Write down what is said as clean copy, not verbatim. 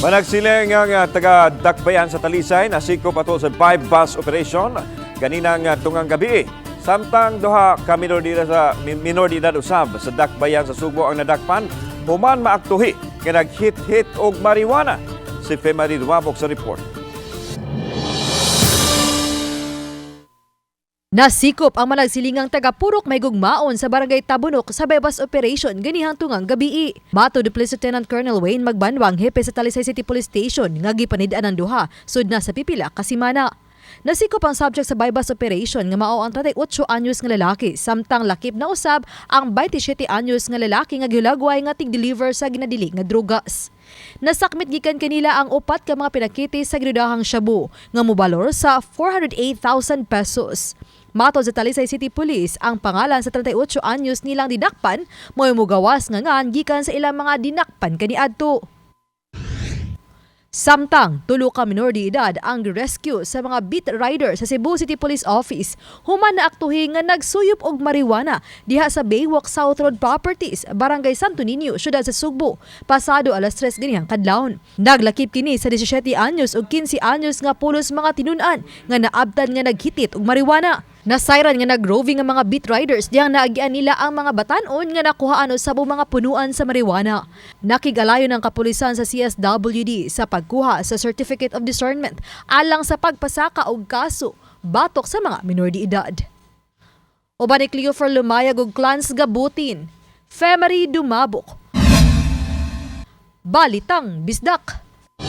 Managsiling ang taga Dakbayan sa Talisay nasikop atol sa buy-bust operation kaninang tungang gabi. Samtang duha ka minor de edad usab sa Dakbayan sa Sugbo ang nadakpan human maaktuhi nga naghit-hit og marijuana. Si Femari Dumabok sa report. Nasikop ang managsilingang taga-Purok May Gugmaon sa Barangay Tabunok sa buy-bust operation ganihang tungang gabii. Matod ni Police Lieutenant Colonel Wayne Magbanwang, hepe sa Talisay City Police Station, nga gipanid-an ang duha sud na sa pipila ka semana. Nasikop ang subject sa buy-bust operation nga mao ang 38 anyos nga lalaki, samtang lakip na usab ang 27 anyos nga lalaki nga gihulagway nga tig-deliver sa ginadili nga drugas. Nasakmit gikan kanila ang upat ka mga pinakiti sa ginudahang shabu nga mobalor sa 408,000 pesos. Matod sa Talisay City Police, ang pangalan sa 38 anyos nilang dinakpan mo'y mugawas nga ngan gikan sa ilang mga dinakpan kaniadto. Samtang, tulo ka minor de edad ang rescue sa mga beat rider sa Cebu City Police Office human naaktuhi nga nagsuyop og marijuana diha sa Baywalk South Road Properties, Barangay Santo Niño, syudad sa Sugbo, pasado alas 3 ganihang kadlawon. Naglakip kini sa 17 anyos ug 15 anyos nga pulos mga tinun-an nga naabtan nga naghitit og marijuana. Nasayran nga nagroving ang mga beat riders diyang naagian nila ang mga batanon nga nakuhaan usab og mga punuan sa marijuana. Nakig-alayon ang kapulisan sa CSWD sa pagkuha sa Certificate of Discernment alang sa pagpasaka og kaso batok sa mga minor de edad. Uban ni Cleofer Lumayag ug Clans Gabutin. Femery Dumabok. Balitang Bisdak.